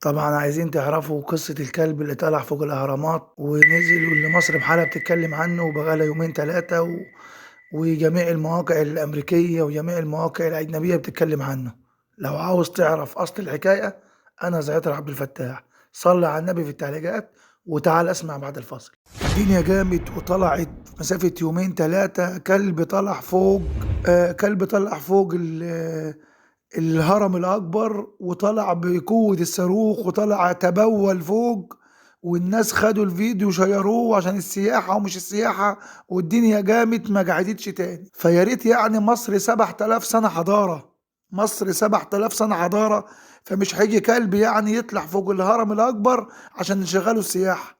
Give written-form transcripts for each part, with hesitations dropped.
طبعا عايزين تعرفوا قصة الكلب اللي طلع فوق الأهرامات ونزل، واللي مصر بحالها بتتكلم عنه وبقالها يومين ثلاثة وجميع المواقع الأمريكية وجميع المواقع الأجنبية بتتكلم عنه. لو عاوز تعرف أصل الحكاية، أنا زعتر عبد الفتاح. صلي على النبي في التعليقات وتعال اسمع بعد الفاصل. الدنيا جامت وطلعت مسافة يومين ثلاثة، كلب طلع فوق، كلب طلع فوق الهرم الأكبر، وطلع بقوة الصاروخ وطلع تبول فوق، والناس خدوا الفيديو وشيروه عشان السياحة ومش السياحة، والدنيا جامت ما قعدتش تاني. فيا ريت يعني مصر 7000 سنة حضارة، مصر 7000 سنة حضارة، فمش هيجي كلب يعني يطلع فوق الهرم الأكبر عشان نشغله السياحة.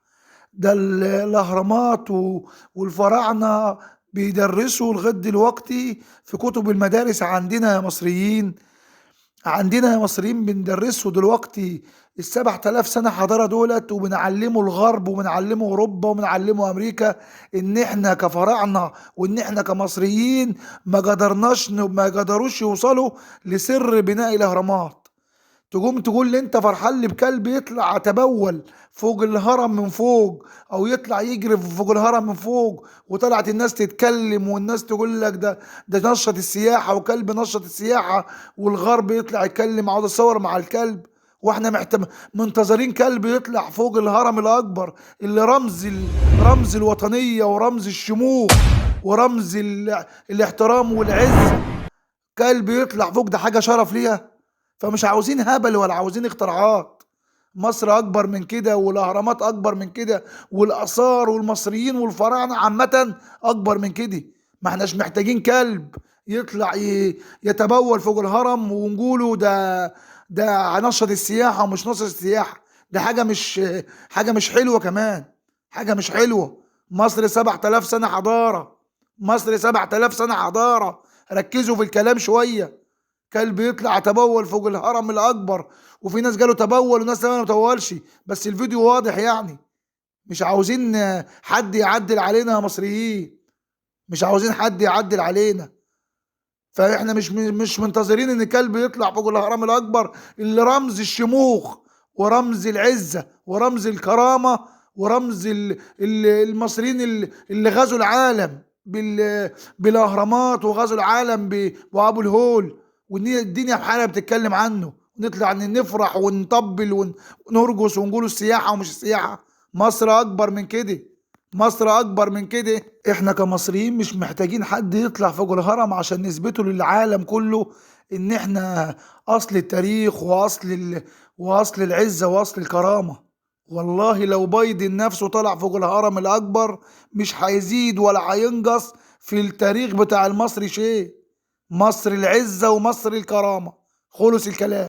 ده الأهرامات والفراعنة بيدرسوا لغاية دلوقتي في كتب المدارس عندنا يا مصريين، عندنا يا مصريين بندرسوا دلوقتي 7000 سنة حضارة دولت، وبنعلموا الغرب وبنعلموا أوروبا وبنعلموا أمريكا إن إحنا كفراعنة وإن إحنا كمصريين ما قدرناش ما قدروش يوصلوا لسر بناء الأهرامات. تقوم تقول لي انت فرحان لي بكلب يطلع تبول فوق الهرم من فوق، او يطلع يجري فوق الهرم من فوق، وطلعت الناس تتكلم والناس تقول لك ده نشط السياحة وكلب نشط السياحة، والغرب يطلع يتكلم عاوز اتصور مع الكلب، واحنا منتظرين كلب يطلع فوق الهرم الاكبر اللي رمز الوطنية ورمز الشموخ ورمز الاحترام والعزة. كلب يطلع فوق، ده حاجة شرف ليها. فمش عاوزين هبل ولا عاوزين اختراعات. مصر أكبر من كده، والأهرامات أكبر من كده، والآثار والمصريين والفراعنة عامة أكبر من كده. ما احناش محتاجين كلب يطلع يتبول فوق الهرم ونقوله ده نشط السياحة ومش نشط السياحة. ده حاجة مش حلوة، كمان حاجة مش حلوة. مصر 7000 سنة حضارة، مصر 7000 سنة حضارة. ركزوا في الكلام شوية. كلب يطلع تبول فوق الهرم الأكبر، وفي ناس قالوا تبول وناس ما تبولش، بس الفيديو واضح يعني. مش عاوزين حد يعدل علينا يا مصريين، مش عاوزين حد يعدل علينا. فاحنا مش منتظرين ان كلب يطلع فوق الهرم الأكبر اللي رمز الشموخ ورمز العزة ورمز الكرامة ورمز المصريين اللي غزوا العالم بالأهرامات وغزوا العالم بأبو الهول، والدنيا بحالها بتتكلم عنه. ونطلع نفرح ونطبل ونرقص ونقول السياحة ومش السياحة. مصر أكبر من كده، مصر أكبر من كده. إحنا كمصريين مش محتاجين حد يطلع فوق الهرم عشان نثبته للعالم كله إن إحنا أصل التاريخ وأصل العزة وأصل الكرامة. والله لو بايدن نفسه طلع فوق الهرم الأكبر مش هيزيد ولا هينقص في التاريخ بتاع المصري شيء. مصر العزة ومصر الكرامة. خلص الكلام.